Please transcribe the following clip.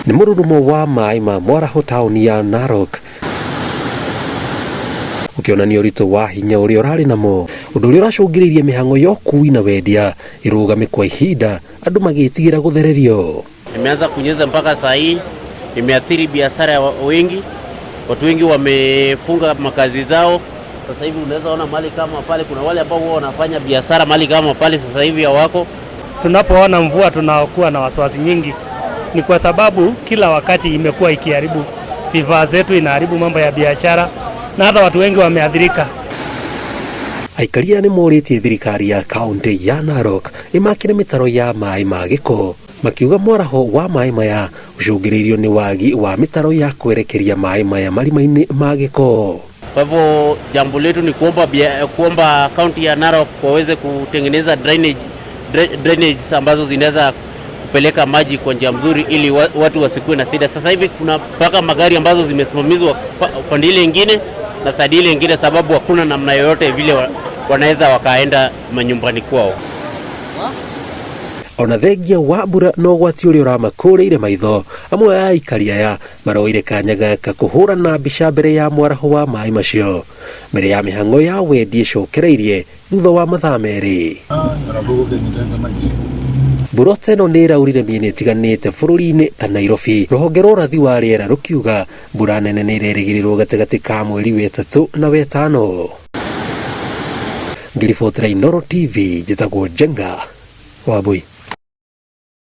Nĩ mũrurumo wa maĩ ma mwaraho taũni ya Narok ũkĩonania ũritũ wa hinya ũrĩa ũrarĩ namo, ũndũ ũrĩa ũracũngĩrĩirie mĩhang'o ya ũkui na wendia ĩrũgame kwa ihinda andũ magĩtigĩra gũthererio. Imeanza kunyesha mpaka saa hii, imeathiri biashara ya wengi. Watu wengi wamefunga makazi zao. Sasa hivi unaweza ona mahali kama pale, kuna wale ambao huwa wanafanya biashara mahali kama pale, sasa hivi hawako. Tunapoona mvua tunakuwa na wasiwasi nyingi, ni kwa sababu kila wakati imekuwa ikiharibu vifaa zetu, inaharibu mambo ya biashara na hata watu wengi wameathirika. Aikaria nĩ morĩtie thirikari ya kaunti ya Narok ĩmakĩre mĩtaro ya maĩ ma gĩko, makiuga mwaraho wa maĩ maya ũcũngĩrĩirio nĩ wagi wa mĩtaro ya kwerekeria maĩ maya marima-inĩ ma gĩko. Kwa hivyo jambo letu ni kuomba kaunti ya Narok waweze kutengeneza drainage ambazo zinaweza kupeleka maji kwa njia mzuri ili watu wasikuwe na shida. Sasa hivi kuna mpaka magari ambazo zimesimamizwa pande ile ingine na side ile ingine, sababu hakuna namna yoyote vile wanaweza wakaenda manyumbani kwao. Ona thengia wa mbura na ũgwati ũrĩa ũramakũrĩire maitho, amwe a aikari aya maroire kanya gaka kũhũrana mbica mbere ya mwaraho wa maĩ macio mbere ya mĩhang'o ya wendi ĩcokereirie thutha wa mathaa 2. Mbura ta ĩno nĩ ĩraurire mĩena ĩtiganĩte bũrũri-inĩ ta Nairobi, rũhonge rwa ũrathi wa rĩera rũkiuga mbura nene nĩ ĩrerĩgĩrĩrwo gatagatĩ ka mweri 3 na 5. Ngĩribotera Inooro TV, njĩtagwo Njenga Wambui.